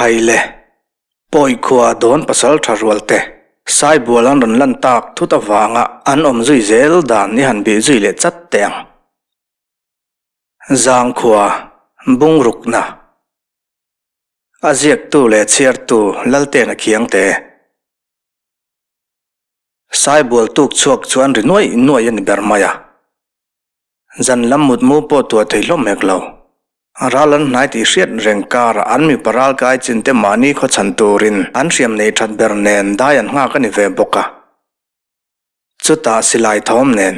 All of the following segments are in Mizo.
Khai le, Pawi khua dawn pasaltha rualte Saibual an rawn lan tak thut avanga an awm zui zel dan i han bih zui leh chat teh ang. Zangkhua bungrukna A ziaktu leh chhiartu Laltena Khiangte. Saibual tuk chhuak chu an ri nuaih nuaih a ni ber mai a. Zan lam mutmu pawh tuah thei hlawm hek lo. Ral an hnai tih hriat reng karah an mipa ral kai chin te mahni khaw chhan turin an hriam nei that ber nen dai an nghak a ni ve bawk a. Chutah silai thawm nen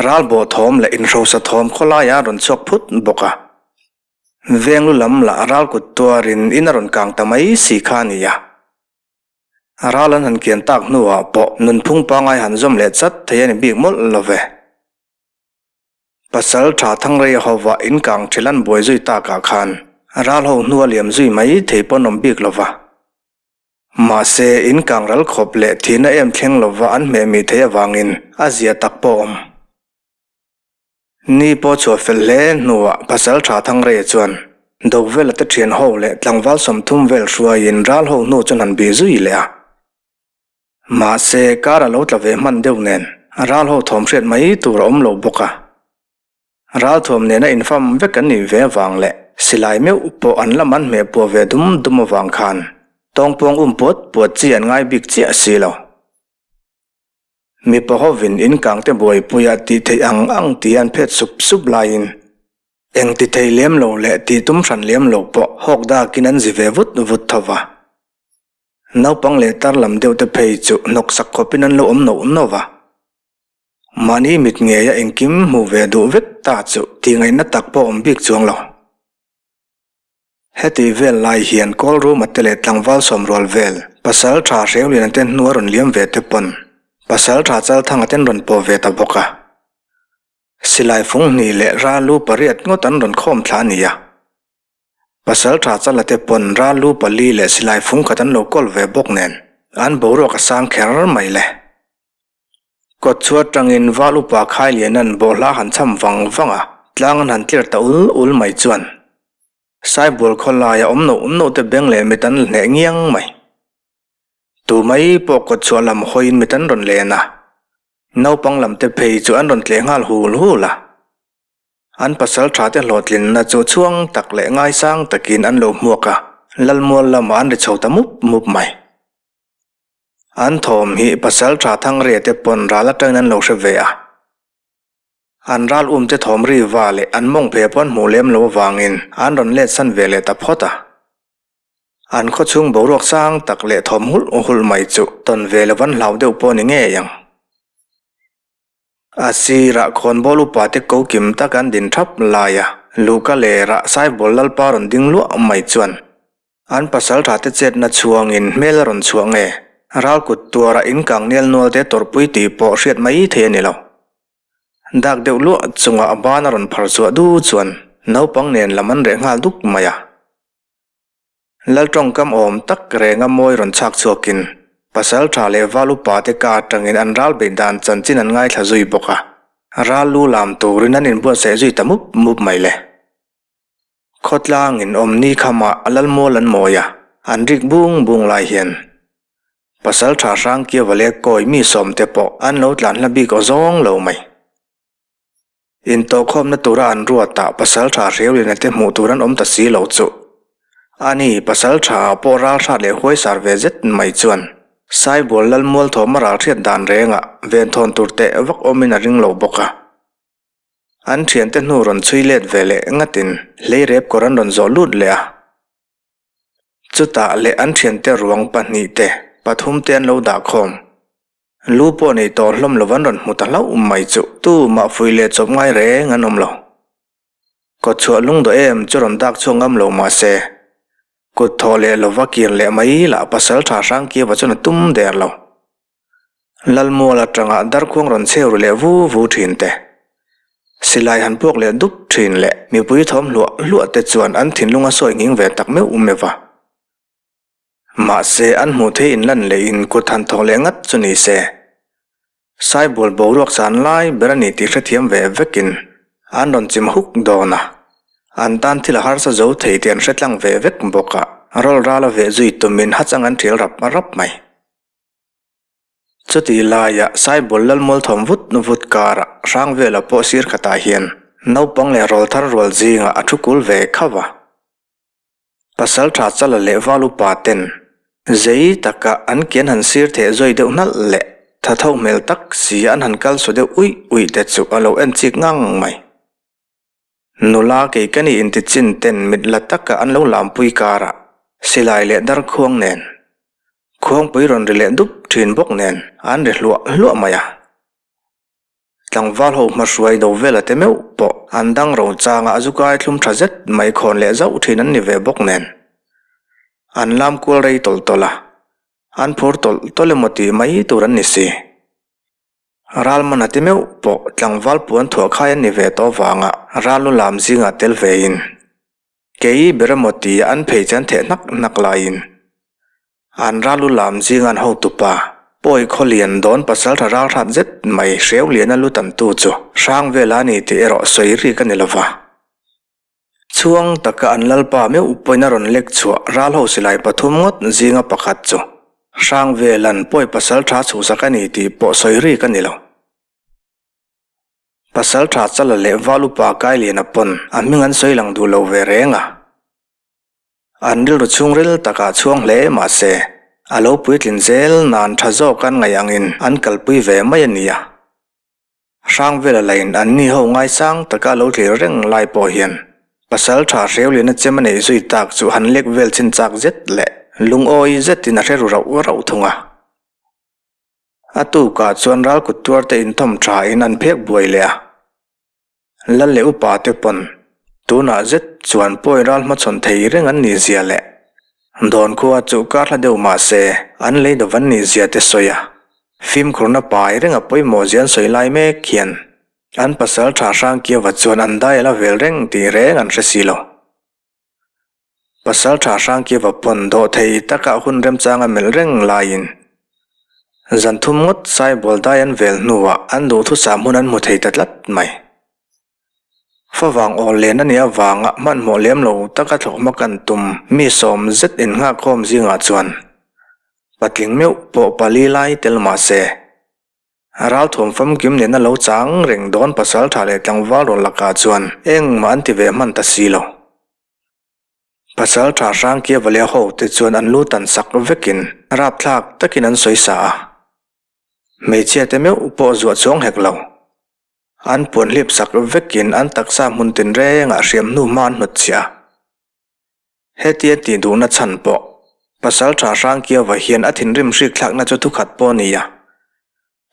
ral bawh thawm leh inhrosa thawm khawlaiah a rawn chhuak phut bawk a. Venglu lam lah ral kut tuarin in a rawn kang ta mai si kha a ni a. Ral an han kian tak hnuah pawh nunphung pangai han zawm leh chat thei a ni bik mawlh lo ve. Pasal tha Thangrei hova in kang thil an buai zui takah khan ral ho hnu a liam zui mai thei pawn awm bik lova. Mahse, in kang ral khawp leh thihna em thleng lova an hmeh mi thei avangin a zia tak pawh awm. Ni pawh chhuah fel hle hnuah Pasal tha Thangreia chuan Dovela te thian ho leh tlangval 30 vel hruaiin ral ho hnu chuan han bih zui leh a. Mahse, kar a lo tla ve hman deuh nen ral ho thawm hriat mai tur a awm lo bawk a. Ral thuam nena infam vek an nih ve avang leh silai meuh pawh an lam an hmeh puah ve dum dum avang khan tawngpawng um puat puat chi an ngai bik chiah si lo. Mipa hovin in kangte buaipuia tih theih ang ang tih an phet sup sup laiin eng ti thei lem lo leh tih tum hran lem lo pawh hawk dakin an zi ve vut vut tho va. Naupang leh tar lam deuh te phei chu hnawksak khawpin an lo awm noh noh va. Mahni mit ngeia engkim hmuh ve duh vek ta chu tih ngaihna tak pawh awm bik chuang lo. Heti vel lai hian kawl ruma te leh tlangval sawmrual vel pasal tha Hreuliana te hnu a rawn liam ve te pawn pasal tha Chalthanga ten rawn pawh ve ta bawk a. Silai fung hnih leh ralu pariat ngawt an rawn khawm thla a ni a. Pasal tha chala te pawn ral lu pali leh silai fung khat an lo kawl ve bawk nen an boruak a sang kher mai le. Kawt chu atangin val upa Khailiana'n bawhhla han cham vang vang a, tlang an han tlir ta ul ul mai chuan Saibual khawlaia awm noh noh te beng leh mit an la hneh ngiang mai. Tu mai pawh kawt chhuah lam hawiin mit an rawn len a, naupang lam te phei chu an rawn tleh nghal hul hul a. An pasal thate hlawhtlinna chu chhuang tak leh ngaisang takin an lo hmuak a, Lalmual lamah an ri chho ta mup mup mai. An thawm hi pasal tha Thangria te pawn ral atangin an lo hre ve a. An ral um te thawm ri va leh an mawng phe pawh an hmuh lem lo avangin an rawn let san ve leh ta phawt a. An khawchhung boruak sang tak leh thawm hulh hulh mai chu tawn ve lo an hlau deuh pawh ni ngei ang. A sirah khawnbawl upa te ko kim tak an din thap lai a, Luka lerah Saibawl Lalpa rawn ding luah mai chuan an pasal tha te chetna chhuangin hmel a rawn chhuah nge, ral kut tuara in kang nel nual te tawrhpui tih pawh hriat mai thei a ni lo. Dak deuh luah chungah a ban a rawn phar chhuah du chuan naupang nen lam an reh nghal dup mai a. Lal tawngkam awm tak renga mawi rawn chhak chhuakin pasal tha leh val upa te ka atangin an ral beih dan chanchin an ngaithla zui bawk a, ral lu lam turin an inbuatsaih zui ta mup mup mai le. Khawtlangin awmni khamah a lalmual an mawi a, an rik bung bung lai hian pasal tha Hrangkiava leh kawi mi sawmte pawh an lo tlan hla bik awzawng lo mai. Intawhkhawmna tura an ruatah pasal tha Hriauliana te hmuh tur an awm ta si lo chu. Ani, pasal tha ah pawh ral hrat leh huaisar ve zet mai chuan Saibual Lalmual thawm a ral hriat dan rengah venthawn tur teh vak awmin a ring lo bawk a. An thiante hnu rawn chhui let ve leh ngatin hlei rep kawr an rawn zawh lut leh a. Chutah leh an thiante ruang pahnih te pathum te an lo dah khawm. Lu pawh nei tawh hlawm lo an rawn hmu ta hlauh mai chu tu mah fui leh chawp ngai reng an awm lo. Kawtchhuah lung dawh em chu rawn dak chhuak ngam lo mah se, kut thawh leh lova kir leh mai lah pasal tha Hrangkiava chuan a tum der lo. Lalmual atanga darkhuang rawn cheu ru leh vu vu thin te, silai han puak leh dup thin leh mipui thawm hluah hluah te chuan an thinlung a sawi nghing ve tak meuh meuh a. Mahse, an hmuh theih in lan leh in kut han thawk leh ngat chu ni se. Saibual boruak san lai ber a ni tih hrethiam ve vekin an rawn chim huk dawn a, an tan thil a harsa zo thei tih an hre tlang ve vek bawk a. Rawlrala veh zui tumin hachang an ṭial rap rap mai. Chutih laia Saibul Lalmual thawm vut vut karah Hrangvela pawh sir khatah hian naupang leh rawlthar rual zingah a thu kul ve khauh a. Pasalṭha Chala leh Val upa ten zei taka an kian han sir theh zawi deuh hnalh leh tha tho hmel tak si an han kal saw deuh uih uih te chu a lo en chik ngang mai. Nula kei ka ni inti chin ten mit la taka an lo lampui karah silai leh darkhuang nen khuangpui rawn ri leh dup thin bawk nen an ri hluah hluah mai a. Tlangval ho hmahruai do vela te meuh pawh an dang ro changa a zukai thlum tha zet mai khawn leh zauh thin an ni ve bawk nen an lam kual rei tawlh tawlh a, an phur tawlh tawlh emaw tih mai tur an ni si. Ralman a ti meuh pawh tlangval puan thuah khai an ni ve tawh vanga ral lu lam zingah tel vein kei ber emaw tia an phei chu an theh hnak hnak laiin an ral lu lam zinga an hotupa pawi khaw lian dawn pasaltha ral hrat zet mai hreu liana lu tantu chu hrang vela a ni tih erawh sawi rik a ni lova. Chhuang taka an lalpa meuh pawhin a rawn lek chhuah ral ho silai pathum ngawt zinga pakhat chu Hrangvelan pawi pasal tha chhuhsak a ni tih pawh sawi rik a ni lo. Pasal tha Chala leh Val upa Kailiana pawn a hming an sawi lang duh lo ve reng a. An rilru chhungril takah chhuang hle mah se a lo puitlin zel nan tha zawk an ngaih angin an kalpui ve mai a nia. Hrangvela lain an ni ho ngaisang taka lo thlir reng lai pawh hian pasal tha Hreuliana chem a neih zui tak chu han lek vel chin chak zet leh lungawi zetin a hre ru rauh rauh thung a. A tukah chuan ral kut tuar te inthawm tha in an phek buai leh a. Lal leh upa te pawn tunah zet chuan pawi ral hmachhawn thei reng an nih zia leh Dawn khua chu kar hla deuh mah se an lei dawh an nih zia te sawi a, fimkhurna pai reng a pawimawh zia an sawi lai mek hian an pasal tha Hrangkiava chuan an dai a la vel reng tih reng an hre si lo. Pasal tha Hrangkiava pawn dawh thei taka hun remchang a melh reng laiin zan thum ngawt Saibual dai an vel hnuah an duhthusam hun an hmu thei ta tlat mai. Favang awl len a nih avanga hmanhmawh lem lo taka thlawhhma kan tum mi sawm zet innghakkhawm zingah chuan patling meuh pawh pali lai tel mah se, ralthuam famkim nena lo chang reng dawn pasaltha leh tlangval rawn lakah chuan engmah an ti ve hman ta si lo. Pasaltha Hrangkia Valia ho te chuan an lu tan sak vekin rapthlak takin an sawi sa a, hmeichhia te meuh pawh zuah chuang hek lo. An puan hlip sak vekin an taksa hmun tinrengah hriam hnu hma an hnawt chhiah a. Hetia tih duhna chhan pawh Pasaltha Hrangkiava hian a thinrim hrik thlakna chu thukhat pawh a ni a.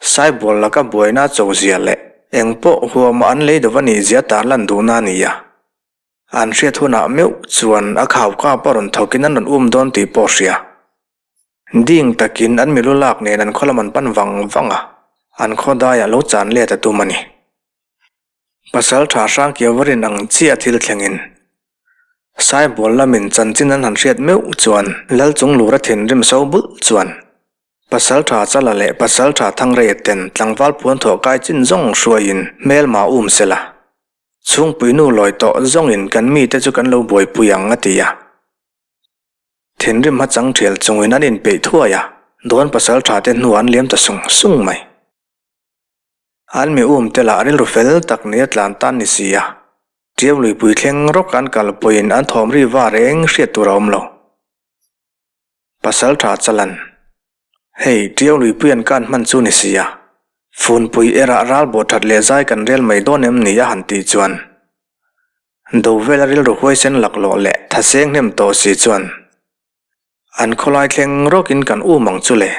Saibual laka buaina cho zia leh eng pawh huama an lei dova nih zia tarlan duhna a ni a. An hriat hunah meuh chuan a khau kap a rawn thawkin an rawn um dawn tih pawh a hria. Ding takin an milu lak nen an khaw lam an pan vang vang a, an khaw daiah lo chan let a tum a ni. Pasal tha Hrangkiau va rin ang chiah thil thlengin Saibual lamin chanchin an han hriat meuh chuan Lal Chunglura thinrim so bulh chuan Pasal tha Chala leh Pasal tha Thangreia ten tlangval puan thawh kai chin zawng hruaiin hmelma um sela. Chhungpui nu lawi tawh zawngin kan mite chu kan lo buaipui ang a ti a. Thinrim hachang thial chungin an inpeih thuai a, dawn pasal tha te hnuah an liam ta sung sung mai. An mi um te lah rilru fel tak nia tlan tan ni si a, Tiau luipui thleng rawk an kal pawhin an thawm ri va reng hriat tur a awm lo. Pasal tha chalan, Hei, Tiau luipui an kan hman chu ni si a, Funpui erah ral bawh that leh zai kan rel mai dawn em ni a han tih chuan, Do vela rilru huaisen laklawh leh thaseng hnem tawh si chuan an khawlai thleng rawkin kan um ang chu le,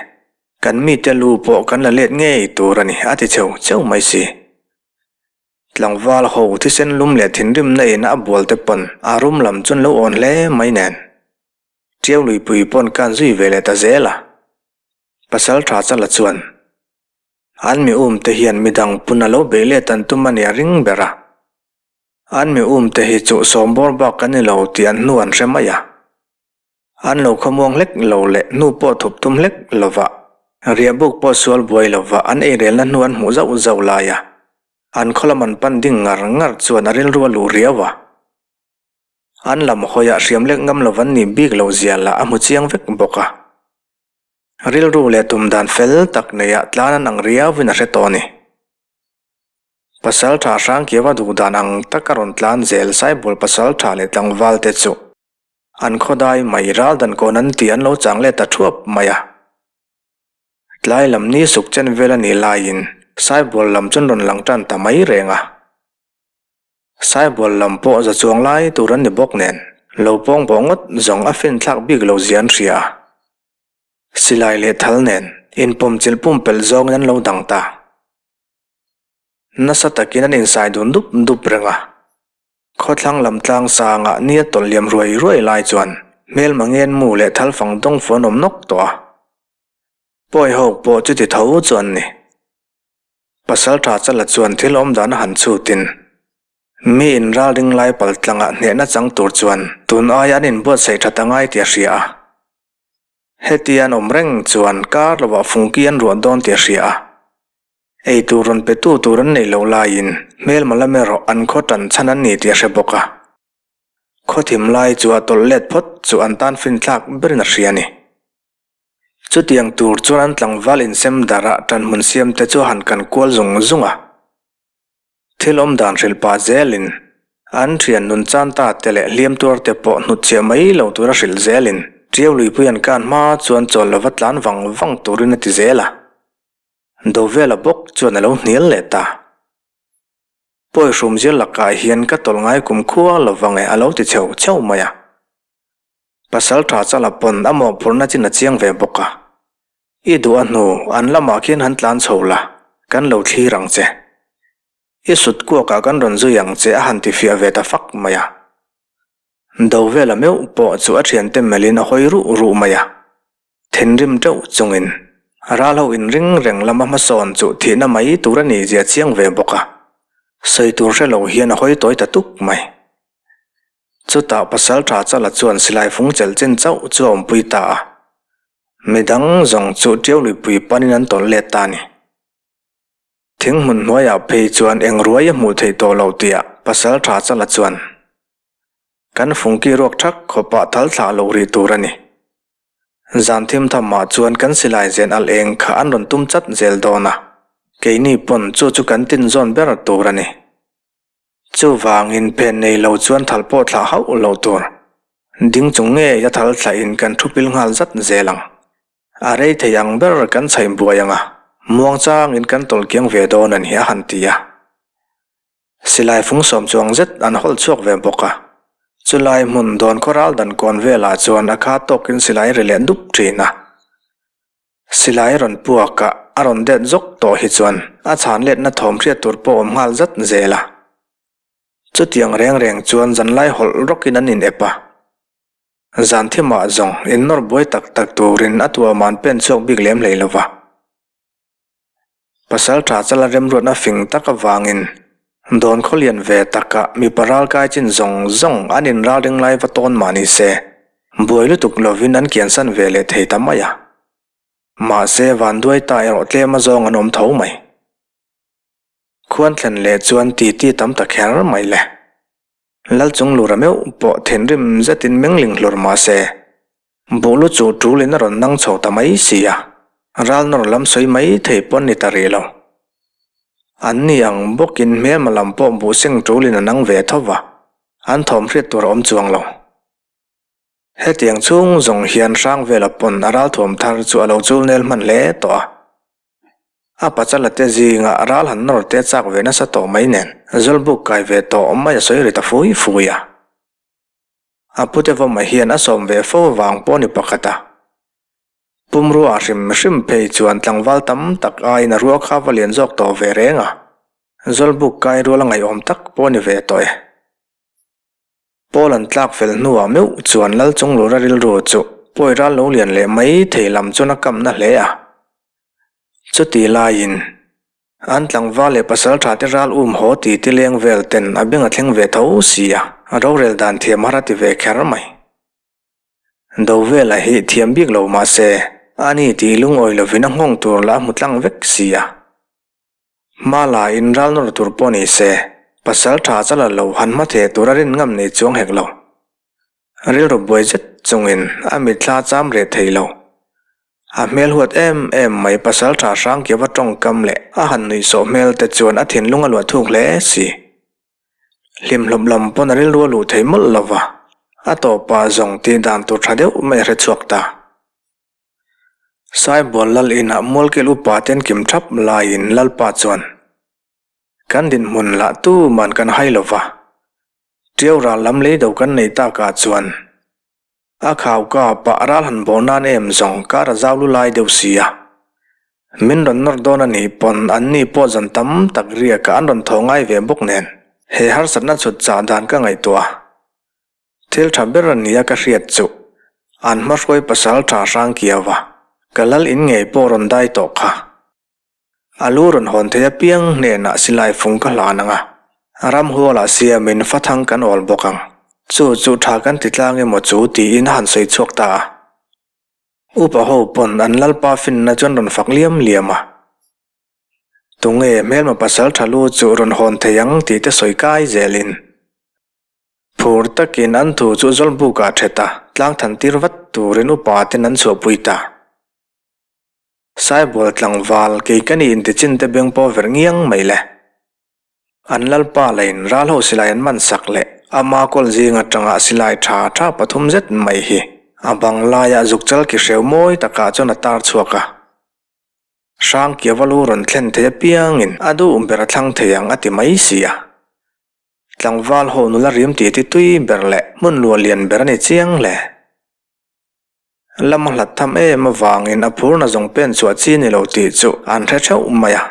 kan mite lu pawh kan la let ngei tur a ni a ti cheu cheu mai si. Tlangval ho thisen lum leh thinrimna in a bual te pawn a rum lam chuan lo awn hle mai nen Tiau luipui pawn kan zui ve leh ta zel a, Pasal tha chala chuan an mi um te hian midang pun a lo beih let an tum a nia ring ber a. An mi um te hi chu sawmbawr bak kan ni lo tih an hnu an hre mai a. An lo khawmuang hlek lo leh hnu pawh thup tum hlek lova, riahbuk pawh sual buai lova an eirelna hnu an hmuh zauh zauh lai a, an khaw lam an pan ding ngar ngar chuan a rilru a luh riau a. An lam hawiah hriam lek ngam lo an nih bik lo zia lah a hmu chiang vek bawk a. Rilru leh tum dan fel tak neiah tlan an ang riauin a hre tawh a ni. Pasaltha Hrangkiava duh dan ang taka rawn tlan zel Saibul pasaltha leh tlangval te chu an khawdai mai ral dan kawn an tih an lo chang let ta thuap mai a. Tlai lam ni suk chen vel a nih laiin Saibul lam chuan rawn lang tan ta mai reng a. Saibual lam pawh za chuang lai tur an ni bawk nen, lo pawng bawh ngawt zawng a fin thlak bik lo zia an hria a. Silai leh thal nen inpawm chilh pumpelh zawngin an lo dang ta. Nasa takin an insai dun dup dup reng a. Khawthlang lam tlang sangah ni a tawlh liam ruai ruai lai chuan hmelma ngen mu leh thal fang dawng fu an awm nawk tawh a. Pawi ho pawh chuti tho chu an ni. Pasalṭha Chala chuan thil awm dan a han chhutin, mi in ralring lai pal tlangah hnehna chang tur chuan tun aia an inbuatsaih ṭhat a ngai tih a hria a. Heti an awm reng chuan kar lovah fungki an ruah dawn tih a hria a. Ei tur rawn petu tur an neih loh laiin hmelma lam erawh an khaw ṭan chhan an ni tih a hre bawk a. Khawthim lai chu a tawlh let phawt chu an tan finthlak berin a hria a ni. Chutiang tur chuan an tlangval insem darah ṭanhmun siamte chu a han kan kual zung zung a. Thil awm dan hrilh pah zelin an ṭhian nun chan ta te leh hliam tuar te pawh hnutchhiah mai lo tura hrilh zelin Ṭiau luipui an kan hma chuan chawl lova tlan vang vang turin a ti zel a. Dovela bawk chuan a lo hnial leh ta. Pawi hrumzia lakah hian ka tawlh ngai kum khua lovang e a lo ti cheu cheu mai a. Pasal tha chala pawn a mawhphurhna chin a chiang ve bawk a. I duh a hnu, an lamah khian han tlan chho la, kan lo thlir ang che. I sut kuakah kan rawn zui ang che a han ti fiah ve ta fak mai a. Dovela meuh pawh chu a thiante melhin a hawi ruh ruh mai a. Thinrim teuh chungin ral ho inring reng lama hmasawn chu thihna mai tur a nih zia chiang ve bawk a. Sawi tur hre lo hian a hawi tawi ta tuk mai. Chutah Pasalṭha Chala chuan silai fung chelh chin chauh chu a awmpui ta a, midang zawng chu ṭiau luipui panin an tawlh let ta a ni. Thing hmun hnuaiah phei chuan eng ruai a hmuh theih tawh loh tihah Pasalṭha Chala chuan, Kan fungki ruak ṭhak khawpah thal thlah lo rih tur a ni. Zan thim thamah chuan kan silai zen alh eng kha an rawn tum chat zel dawn a, keini pawn chu chu kan tinzawn ber tur a ni. Chuvangin phen nei lo chuan thal pawh thlah hauh lo tur. Ding chung ngei a thal thlahin kan thu pil nghal zat zel ang. A rei thei ang ber kan chhaih buai ang a, muangchangin kan tawlh kiang ve dawn a ni a han ti a. Silai fung sawm chuang zet an hawlh chhuak ve bawk a. Chulai hmun dawn khawral dan kawn velah chuan a kha tawkin silai ri leh dup thin a. Silai rawn puak a, a rawn det zawk tawh hi chuan a chhan letna thawm hriat tur pawh awm nghal zat zel a. Chutiang reng reng chuan zanlai hawlh rawkin an in ep a. Zan thimah zawng in nawr buai tak tak turin a tuamah an pen chhuak bik lem hlei lo va. Pasal tha chala remruatna fing tak avangin dawn khawlian ve takah mipa ralkai chin zawng zawng an inralring lai va tawn mah ni se, buai lutuk lovin an kiansan ve leh thei ta mai a. Mahse vanduai ta erawh tlem azawng an awm tho mai. Khuan thlen leh chuan titi tam ta kher mai le. Lalchung lura meuh pawh thinrim zetin mengling hlur mah se, buhlu chu ṭulin a rawn nang chho ta mai si a, ral nawr lam sawi mai thei pawn ni ta rih lo. An ni ang bawkin hmelma lam pawh buh seng ṭulin a nang ve tho va, an thawm hriat tur a awm chuang lo. Hetiang chhung zawng hian Hrangvela pawn a ralthuam thar chu a lo chul nel hman hle tawh a. A pachala te zingah ral han nawr te chak ve nasa tawh mai nen Zawlbuk kai ve tawh mai a sawi ri ta fui fui a. A pute vawmah hian a sawm ve fo vang pawh ni pakhat a. Pumrua hrim hrim phei chuan tlangval tam tak aiin a rua kha va lian zawk tawh ve reng a. Zawlbuk kai rual a ngaihawm tak pawh ni ve tawh e. Paul an tlak fel hnuah meuh chuan Lalchunglura rilru chu pawi ral lo lian leh mai thei lam chuan a kamna hle a. Chuti laiin, an tlangval leh pasal tha te ral um haw ti ti leng vel ten a beng a thleng ve tho si a, rorel dan thiam har a ti ve kher mai. Dovela hi thiam bik lo mah se, ani tih lungawi lovin a nghawng tur lah a hmu tlang vek si a. Hma la in ral nawr tur pawh ni se, pasal tha chala lo han hma theh tur a rin ngam nei chuang hek lo. Rilru buai zet chungin a mitthla cham reh thei lo. A hmel huat em em mai pasaltha Hrangkiava tawngkam leh a han nuihsawh hmel te chuan a thinlung a luah thuk hle si. Hlimhlawp lam pawn a rilru a luh thei mawlh lo va, a tawpah zawng tih dan tur tha deuh mai a hre chhuak ta. Saibual lal inah Mualkel upa ten kim thap laiin Lalpa chuan, Kan dinhmun lah tuman kan hai lo va, Ṭiau ral lam lei do kan nei takah chuan a khau ka pah ral han bawh nan em zawng kar a zau lu lai deuh si a. Min rawn nawr dawn a nih pawn anni pawh zan tam tak riakah an rawn thaw ngai ve bawk nen he harsatna chhut chah dan ka ngaihtuah a. Thil tha ber a nia ka hriat chu an hmahruai pasal tha hrang kiau a, ka lal in ngei pawh rawn dai tawh kha. A lu rawn hawn thei apiang hnenah silai fung ka hlan ang a, ramhualah siamin fathang kan awl bawk ang. Chu chu tha kan ti tlang emaw chu tiin a han sawi chhuak ta a. Upa ho pawn an lalpa finna chuan rawn fak liam liam a. Tunge hmelma pasal tha lu chu rawn hawn thei ang tih te sawi kai zelin. Phur takin an thu chu Zawlbukah thet a, tlang than tir vat turin upa ten an chhuahpui ta. Saibual tlangval kei ka ni intichin te beng pawh verh ngiang mai le. An lalpa lain ral ho silai an man sak leh ama kawl zing atanga silai tha tha pathum zet mai hi a bang laiah zukchal ki hreu mawi takah chuan a tar chhuak a. Hrang Kiava lu rawn thlen thei apiangin a duh ber a thlang thei ang a ti mai si a. Tlangval ho nula rim tih ti tui ber leh hmun luah lian ber a ni chiang hle. Lam a hlat tham em avangin a phurna zawng pen chhuah chi ni lo tih chu an hre theuh mai a.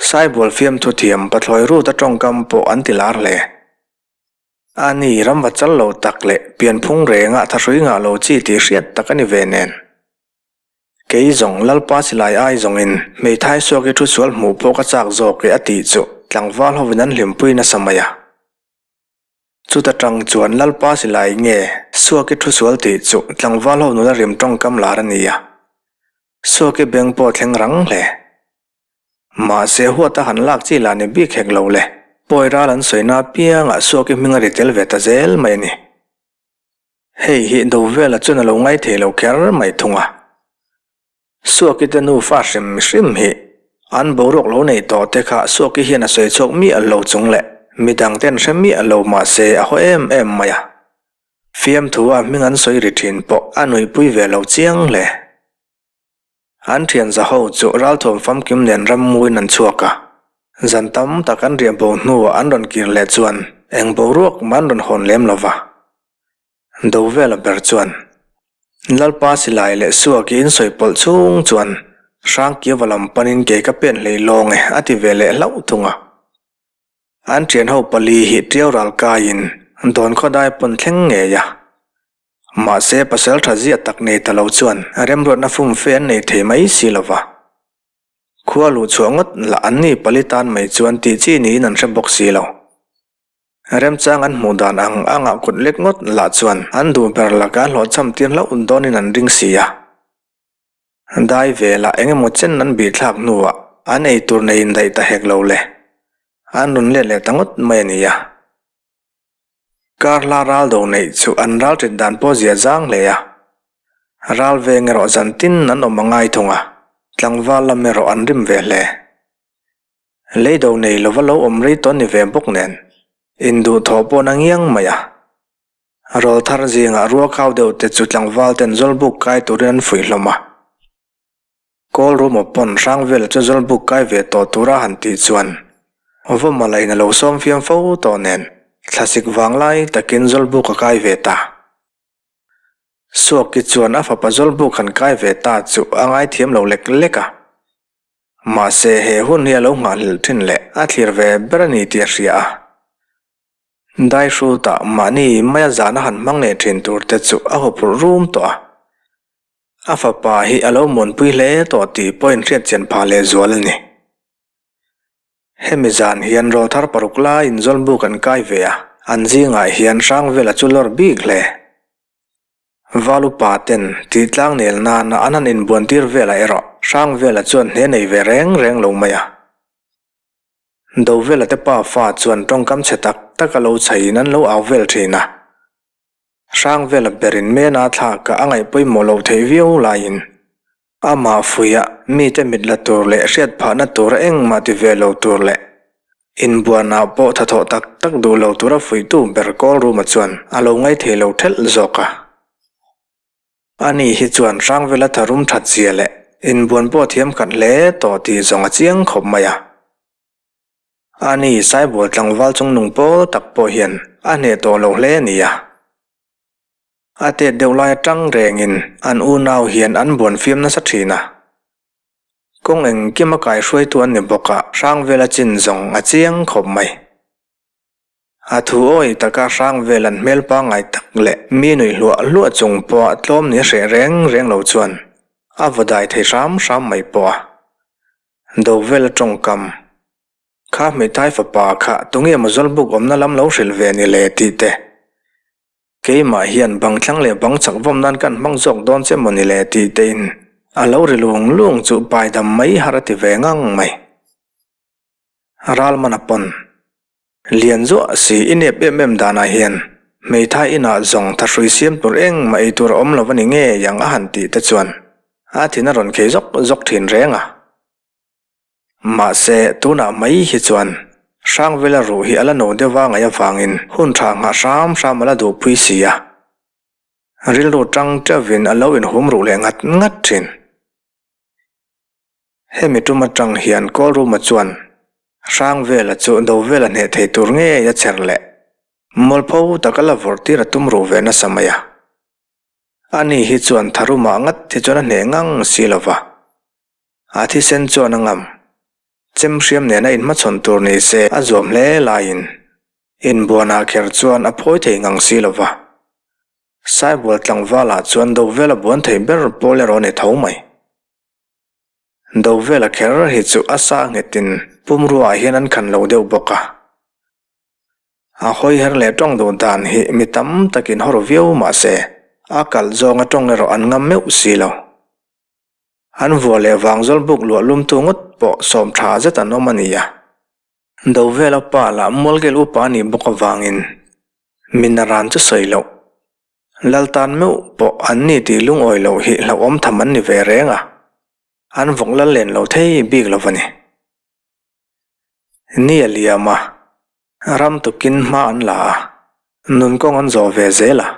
Saibual fiamthu thiam pathlawi ruta tawngkam pawh an ti lar hle. A ni ramva chal lo tak leh pianphung renga thahrui ngah lo chi tih hriat tak a ni ve nen. Kei zawng Lalpa silai ai zawngin hmeithai suak i thu sual hmuh pawh ka chak zawk e a tih chu tlangval hovin an hlimpui nasa mai a. Chuta tang chuan Lalpa silai nge Suaki thu sual tih chu tlangval ho nula rim tawngkam lar a ni a. Suaki beng pawh thleng rang hle. Mahse huata han lak chi lah ni bik hek lo le. Pawi ral an sawina apiangah Suaki hming a ri tel ve ta zel mai a ni. Hei hi Dovela chuan a lo ngaithei lo kher mai thung a. Suaki te nufa hrim hrim hi an boruak lo nei tawh te kha Suaki hian a sawi chhuak miah lo chung leh midang ten hre miah lo mahse a haw em em mai a. Fiamthu a hming an sawi ri thin pawh a nuihpui ve lo chiang hle. An thian za ho chu ralthuam famkim nen rammuin an chhuak a. Zan tam tak an riah bo hnuah an rawn kir leh chuan eng boruak mah an rawn hawn lem lo va. Dovela ber chuan, Lalpa silai leh suaki in sawi pawlh chhung chuan Hrangkiava lam panin kei ka pen hlei lawng e a ti ve leh hlauh thung a. An thian ho pali hi tiau ral kaiin dawn khawdai pawn thleng ngei a. Mahse pasal tha zia tak nei ta lo chuan remruatna fumfe an nei thei mai si lo va. Khua luh chhuah ngawt lah an ni pali tan mai chuan tih chi niin an hre bawk si lo. Remchang an hmuh dan ang anga kut lek ngawt lah chuan an duh ber laka hlawhchham tir hlauh dawnin an ring si a. Dai velah eng emaw chen an bih thlak hnuah an ei tur nei indaih ta hek lo le. An rawn let leh ta ngawt mai a ni a. Kar hla ral do neih chu an ral ṭit dan pawh zia zang hle a. Ral veng erawh zan tin an awm a ngai thung a, tlangval lam erawh an rim ve hle. Leido nei lova lo awm rei tawn ni ve bawk nen, induhthawh pawh na ngiang mai a. Rawl thar zingah rua khau deuh te chu tlangval ten zawlbuk kai turin an fuih hlawm a. Kawl rumaw pawn hrang vela chu zawlbuk kai ve tawh tura han tih chuan Vawma la in a lo sawm fiam fo tawh nen thlasik vang lai takin zawlbuk a kai ve ta. Suaki chuan a fapa zawlbuk han kai ve ta chu a ngaithiam lo lek lek a. Mahse, he hun hi a lo nghahhlelh thin leh a thlir ve ber a ni tih a hria a. Daihrutah mahni maia zahna han hmang leh thin tur te chu a huphurh rum tawh a. A fapa hi a lo muanpui hle tawh tih pawh inhriat chian phah leh zual a ni. Hemi zan hian rawlthar paruk laiin Zawlbuk an kai ve a, an zingah hian Hrangvela chu lawr bik hle. Val upa ten tih tlang nel nana an han inbuan tir velah erawh Hrangvela chuan hne nei ve reng reng lo mai a. Dovela te pa fa chuan tawngkam chhe tak tak a lo chhaiin an lo au vel thin a. Hrangvela berin Mena thlakah a ngaih pawimawh loh theih viau laiin amah fuiah mite mit la tur leh hriat phahna tura engmah ti ve lo tur leh inbuanah pawh thathawh tak tak duh lo tura fuihtu ber Kawlruma chuan a lo ngaithei lo thelh zawk a. Ani hi chuan Hrangvela tharum that zia leh inbuan pawh thiam khat hle tawh tih zawng a chiang khawp mai a. Ani Saibual tlangval chungnung pawl tak pawh hian a hneh tawh lo hle a ni a. A tet deuh lai atang rengin an unau hian an buan fiam nasa thin a. Kawng engkim a kaihruaitu an ni bawk a, Hrangvela chin zawng a chiang khawp mai. A thu awi taka Hrangvel an hmel pangngai tak leh mi nuih hluah hluah chung pawha tlawm ni hreh reng reng lo chuan a vaw dai thei hram hram mai pawh a. Dovela tawngkam, Kha hmeithai fapa kha tunge maw Zawlbuk awmna lam lo hrilh ve ni le tih te, keimah hian bang thlang leh bang chak vawm nan kan hmang zawk dawn che maw ni le tih tein a lo ri lung lung chu paidam mai har a ti ve ngang mai. Ralmana pawn. Lian zuah si i nep em em danah hian hmeithai inah zawng thahrui siam tur engmah ei tur a awm lo a ni ngei ang a han tih te chuan a thin a rawn khei zawk zawk thin reng a. Mahse tunah mai hi chuan Hrangvela ruh hi a la no deuh a ngaih avangin hun tha nghah hram hram a la duhpui si a. Rilru tang teuhin a lo inhum ruh leh ngat ngat thin. Hemi tum atang hian Kawlruma chuan Hrangvela chu Dovela hneh thei tur ngei a cher leh Mualpho taka la vawrh tir a tum ruh ve nasa mai a. Ani hi chuan Tharumah ngat hi chuan a hneh ngang si lo va. A thisen chuan a ngam. Chem hriam nena inhmachhawn tur ni se a zuam hle laiin inbuanah kher chuan a phawi thei ngang si lo va. Saibual tlangvalah chuan Dovela buan thei ber pawl erawh a ni tho mai. Dovela kher hi chu a sa nghetin pumruaah hian an khan lo deuh bawk a. A hawi her leh tawng duh dan hi mi tam takin hawr viau mah se a kalh zawnga tawng erawh an ngam meuh si lo. An vua leh vangzawl buk luah lumtu ngawt pawh sawm tha zet an awm a ni a. Dovela pa lah Mualgel upa a nih bawk avangin Minaran chu sawi loh. Lal tan meuh pawh an ni tih lungawi loh hi hlauhawm tham an ni ve reng a, an vawk lal len lo thei bik lo a ni. Ni a liam a, ram tukin hma an la a, nun kawng an zawh ve zel a.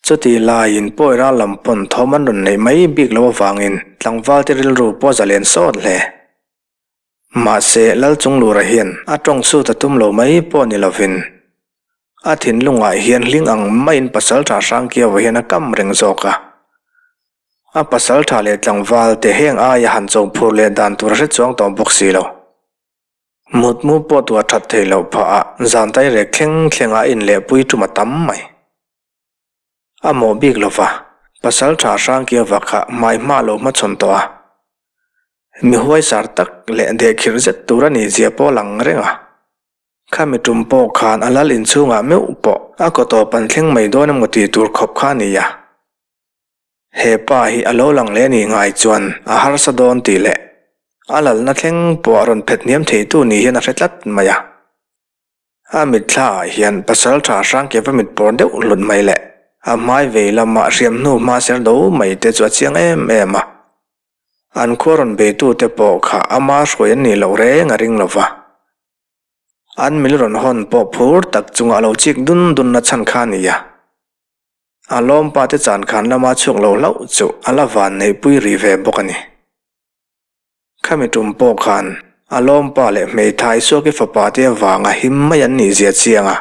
Chutih laiin pawi ral lam pawn thawm an rawn neih mai bik loh avangin tlangvalte rilru pawh a zalen sawt hle. Mahse, Lalchunglura hian a tawng sut a tum lo mai pawh ni lovin, a thinlungah hian hling ang maiin pasaltha Hrangkiaua hian a kam reng zawk a. A pasaltha leh tlangval te heng aia han cho phur leh dan tur a hre chuang tawh bawk si lo. Mutmu pawh tuah that thei loh phah a zan tai rek thleng thleng a inlehpui tum a tam mai. A mawh bik lo va, pasal tha Hrangkiava kha hmai hma lo hmachhawn tawh a. Mi huaisar tak leh dehkhirh zet tur a nih zia pawh a lang reng a. Khami tum pawh khan a lal inchhungah meuh pawh a kaw tawp an thleng mai dawn emaw tih tur khawp kha a ni a. He pa hi a lo lang leh nih ngai chuan a harsa dawn tih leh a lalna thleng pawh a rawn phet hniam theitu ni hian a hre tlat mai a. A mitthla ah hian pasaltha Hrangkeva mit pawr deuh hlut mai leh a hmai vei lama hriam hnu hma ser do mai te chu a chiang em em a. An khua rawn beitu te pawh kha ama hruai an nih loh reng a ring lo va. An mil rawn hawn pawh phur tak chunga a lo chik dun dun na chhan kha a ni a. A lawmpa te chan khan lama chhuak lo hlauh chu a la van neihpui rih ve bawk a ni. Khami tum pawh khan a lawmpa leh hmeithai Suaki fapa te avanga him mai an nih zia chiang a.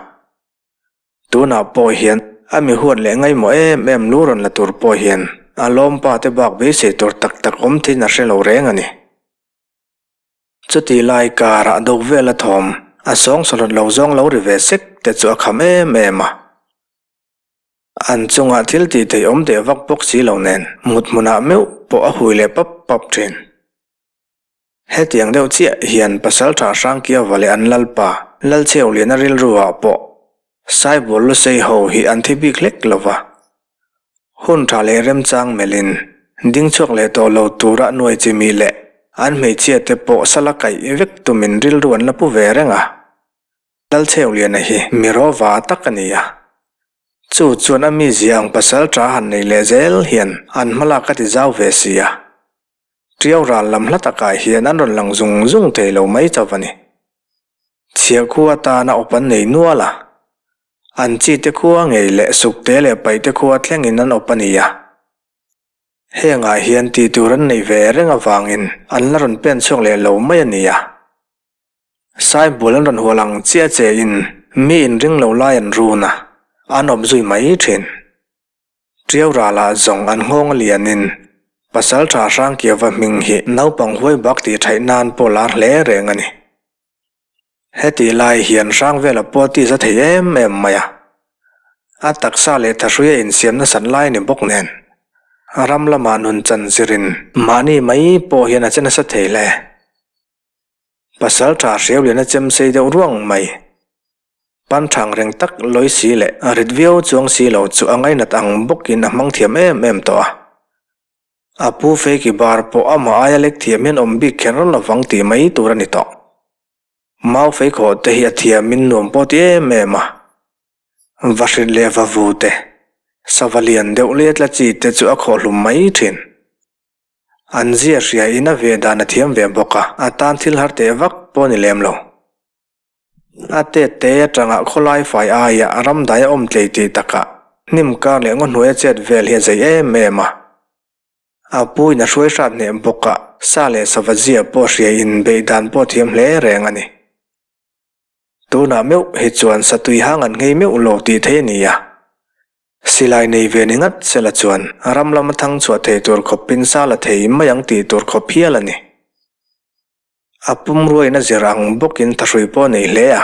Tunah pawh hian a mi huat leh ngaihmawh em em lu rawn la tur pawh hian a lawmpa te bak beisei tur tak tak awm thin a hre lo reng a ni. Chutih lai karah dawk vel a thawm a sawng sawhlawt lo zawng lo ri ve sek te chu a kham em em a. An chungah thil tih theih awm teh vak bawk si lo nen mut hmunah meuh pawh a hui leh pap pap thin. Hetiang deuh chiah hian Pasaltha Hrangkiava leh an lalpa Lalcheuliana rilru ah pawh Saibual Lusei ho hi an thi bik hlek lo va. Hun tha leh remchang melhin ding chhuak leh tawh lo tura nuai chimih leh an hmeichhia te pawh sala kaih vek tumin rilru an la pu ve reng a. Lalcheuliana hi mi rawva tak a ni a. Chu chuan a mizia ang pasal tha han nei leh zel hian an hmalak a ti zau ve si a. Tiau ral lam hla takah hian an rawn lang zung zung thei lo mai chauh a ni. Chhiah khua atana awp an nei nual a. An chi te khua ngei leh sukte leh paih te khua thlengin an awp a ni a. Hengah hian tih tur an neih ve reng avangin an la rawn pen chhuak leh lo mai a ni a. Saibul an rawn hual ang chiah che in mi inring lo lai an run a, an awp zui mai thin. Tiau ralah zawng an nghawng a lian in Pasaltha Hrangkiava hming hi naupang huai bak tih thaih nan pawh lar hle reng a ni. Hetih lai hian Hrangvela pawh tih za thei em em mai a. A taksa leh thahrui a insiam nasat lai ni bawk nen ram lamah nun chan zirin mahni mai pawh hian a che nasa thei hle. Pasal tha hriau lian a chem sei deuh ruang mai. Pan thang reng tak lawi si leh a rit viau chuang si lo chu a ngainat ang bawkin a hmang thiam em em tawh a. A pu Feiki bar pawh amah aia lek thiam hian awm bik kher lovang tih mai tur a ni tawh. Mau feikhawh te hi a thiamin nuam pawh ti em em a. Va hrilh leh va vu te, sava lian deuh leh tla chi te chu a khawh hlum mai thin. An zia hria in a ve dan a thiam ve bawk a, a tan thil har teh vak pawh ni lem lo. A tet te atanga khawlai fai aia ram dai a awm tlei tih takah hnim kar leh ngaw hnuai a chet vel hi a zei em em a. A pu in a hruai hrat hneh bawk a, sa leh sava zia pawh hria in beih dan pawh thiam hle reng a ni. Tunah meuh hi chuan satui hang an nghei meuh lo tih theih a ni a. Silai nei ve ni ngat sela chuan ram lama thang chhuah thei tur khawpin sa la thei mai ang tih tur khawp hial a ni. A pumruain a zir ang bawkin thahrui pawh a nei hle a.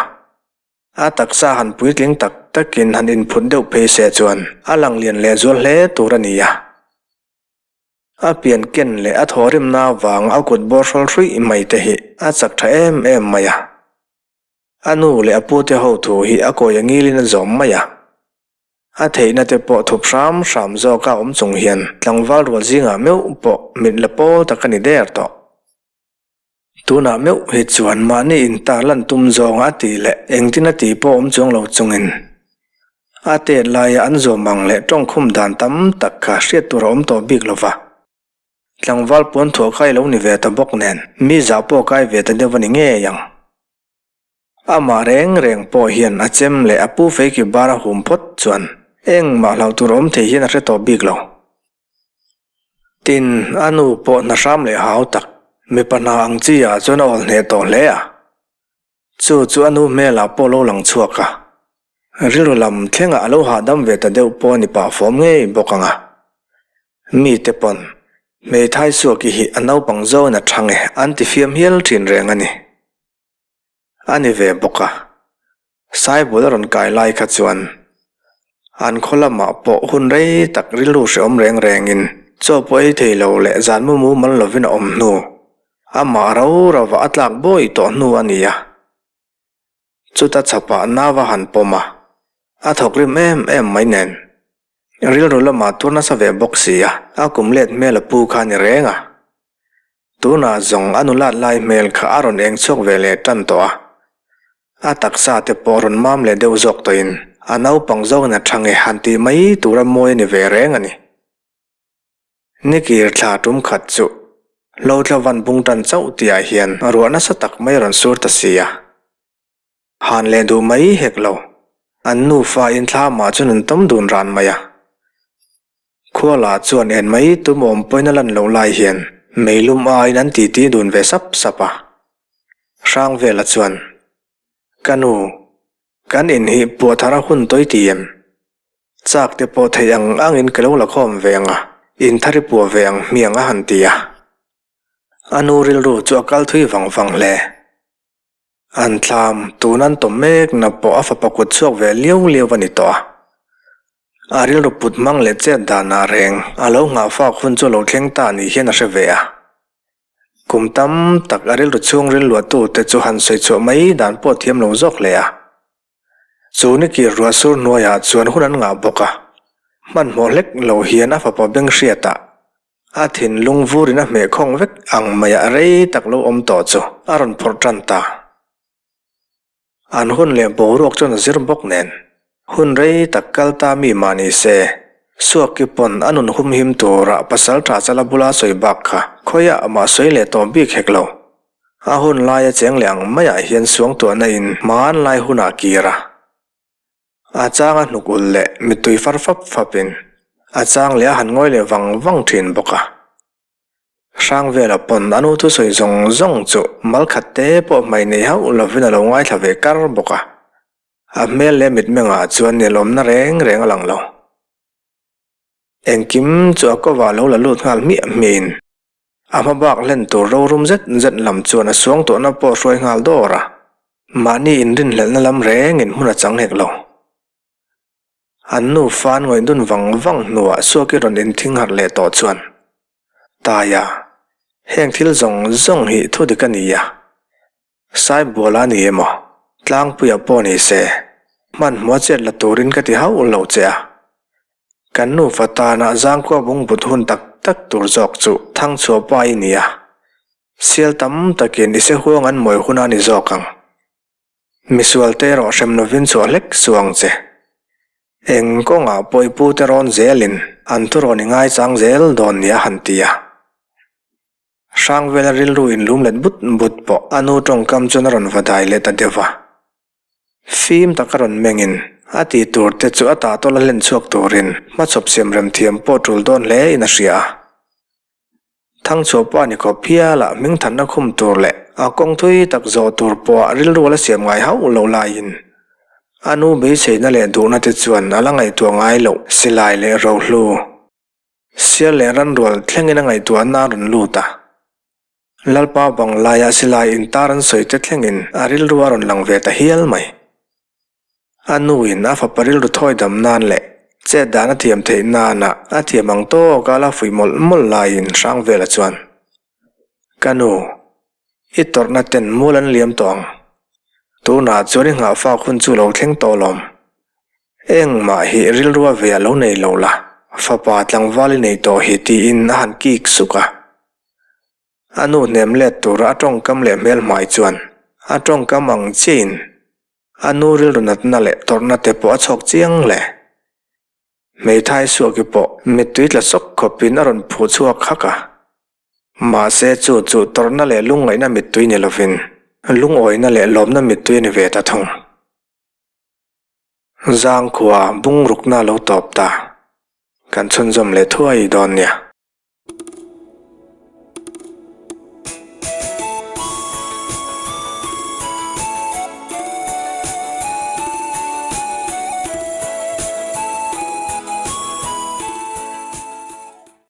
A taksa han puitling tak takin han inphut deuh phei se chuan a lang lian lehzual hle tur a ni a. A pian ken leh a thawhrimna avang a kut bawr hrawl hruih mai te hi a chak tha em em mai a. A nu leh a pute ho thu hi a kawi a ngilin a zawm mai a. A theihna te pawh thup hram hram zawka awm chung hian tlangval rual zingah meuh pawh mit la pawl tak a ni der tawh. Tunah meuh hi chuan mahni intar lan tum zawnga a tih leh engtin a tih pawh awm chuang lo chungin a tet laia an zawm ang leh tawngkhum dan tam tak kha hriat tur a awm tawh bik lo va. Tlangval puan thuah kha i lo ni ve ta bawk nen mi zah pawh kai ve ta deuh a ni ngei ang. Amah reng reng pawh hian a chem leh a pu feiki bar a hum phawt chuan engmah hlauh tur awm thei hian a hre tawh bik lo. Tin, a nu pawh hna hram leh hau tak, mipa hna ang chi ah chuan a awl hneh tawh hle a. Chu chu a nu hmelah pawh lo lang chhuak a, rilru lam thlengah a lo hahdam ve ta deuh pawh a ni pah fawm ngei bawk ang a. Mite pawn, Hmeithai suaki hi a naupang zawn a thang e an ti fiam hial thin reng a ni. A ni ve bawk a, Saibul a rawn kai lai kha chuan an khaw lamah pawh hun rei tak rilru hrehawm reng rengin chaw pawh ei thei lo leh zan mu mu mal lovin a awm hnu, amah ro rova a tlak bawi tawh hnu a ni a. Chuta chhapah nau a han pawm a, a thawk rim em em mai nen. Rilru lamah tur nasa ve bawk si a, a kum let hmel a pu kha a ni reng a. Tunah zawng a nulat lai hmel kha a rawn eng chhuak ve leh tan tawh a. A taksa te pawh rawn mam leh deuh zawk tawhin a naupang zawngin a thang e han tih mai tura mawi a ni ve reng a ni. Nikir thla tum khat chu Hlotla van bung tan chauh tihah hian ruah nasa tak mai a rawn sur ta si a. Han leh duh mai hek lo. An nufa in thla mah chuan an tawm dun ran mai a. Khuala chuan en mai tum awm pawhin a lan loh lai hian meilum aiin an titi dun ve sap sap a. Hrangvela chuan, Ka nu, kan in hi puah thar a hun tawi ti em? Chak te pawh theih ang angin ka lo la khawm ve ang a, in thar i puah ve ang hmiang a han ti a. A nu rilru chu a kal thui vang vang hle. An thlam, tun an tawm mekna pawh a fapa kut chhuak ve liau liau a ni tawh a. A rilru put hmang leh chet danah reng a lo nghahfak hun chu a lo thleng ta ni hian a hre ve a. Kum tam tak a rilru chhung rilluahtute chu han sawi chhuah mai dan pawh thiam lo zawk hle a. Chu nikir ruah sur hnuaiah chuan hun an ngah bawk a, hmanhmawh hlek lo hian a fapa beng hriatah a thinlung vurin a hmeh khawng vek ang maiah rei tak lo awm tawh chu a rawn phawrh tan ta. An hun leh boruak chuan a zir bawk nen. Hun rei tak kal ta mi mah ni se, Suaki pawn a nun humhim tura pasalṭha chala bula sawi bak kha khawiah amah sawi leh tawh bik hek lo. A hun laia cheng leh ang maiah hian suangtuahna in hmanlai hunah kir a. A chang a hnuk ulh leh mittui far fap fapin a chang leh a han ngawi leh vang vang thin bawk a. Hrangvela pawn a nu thusawi zawng zawng chu mal khat te pawh hmai nei hauh lovin a lo ngaithla ve kar bawk a. A hmel leh mitmengah chuan nelawmna reng reng a lang lo. Engkim chu a kovah lo la lut nghal hmiah hmiahin a hma bak hlen tur rorum zet zet lam chuan a suang tawhna pawh hruai nghal dawr a, mahni inrinhlelhna lam rengin hmun a chang hek lo. An nufa an ngawih dun vang vang hnuah Suaki rawn inthing harh leh tawh chuan, Taia, heng thil zawng zawng hi thudik a ni a, Saibual a ni emaw? Tlangpuia pawh ni se, hmanhmawh chet la turin ka ti hauh lo che a. Kan nufa tana zangkhua bungbut hun tak tak tur zawk chu Thangchhuah pa i ni a. Sial tam takin i se huang an mawi hun a ni zawk ang. Misualte erawh hrem lovin chhuah hlek suh ang che. Eng kawngah pawh i pute rawn zelin an thurawn i ngaichang zel dawn nia han ti a. Hrangvela rilru inlum let but but pawh a nu tawngkam chuan a rawn va dai leh ta deuh va. Fim taka rawn mengin a tih tur te chu a tah tawlh a hlen chhuak turin hmachhawp siam rem thiam pawh tul dawn hle in a hria a. Thangchhuah pa ni khawp hialah hmingthanna khum tur leh a kawng thui tak zawh tur pawha rilru a la siam ngai hauh loh laiin a nu beiseina leh duhna te chuan a la ngaihtuah ngai loh silai leh rohlu. Sial leh ranrual thlengin a ngaihtuahna a rawn lut a. Lalpa bang laia silai intar an sawi te thlengin a rilru a rawn lang ve ta hial mai. A nuin a fapa rilru thawi dam nan leh chet dan a thiam theih nana a thiam ang tawka a la fuih mawlh mawlh laiin Hrangvela chuan, Ka nu, i tawrhna ten mual an liam tawh ang. Tunah chuan i nghahfak hun chu lo thleng tawh lawm. Engmah hi rilrua ve a lo nei lo la, fapa tlangval i nei tawh hi tiin a han kik suk a. A nu hnem let tura a tawngkam leh hmel hmai chuan a tawngkam ang chiahin a nu rilru natna leh tawrhna te pawh a chhawk chiang hle. Hmeithai Suaki pawh mittui tla sawk khawpin a rawn phuh chhuak hak a. Mahse chu chu tawrhna leh lungngaihna mittui ni lovin lungawina leh lawmna mittui a ni ve ta thung. Zangkhua bungrukna lo tawp ta. Kan chhunzawm leh thuai dawn nia.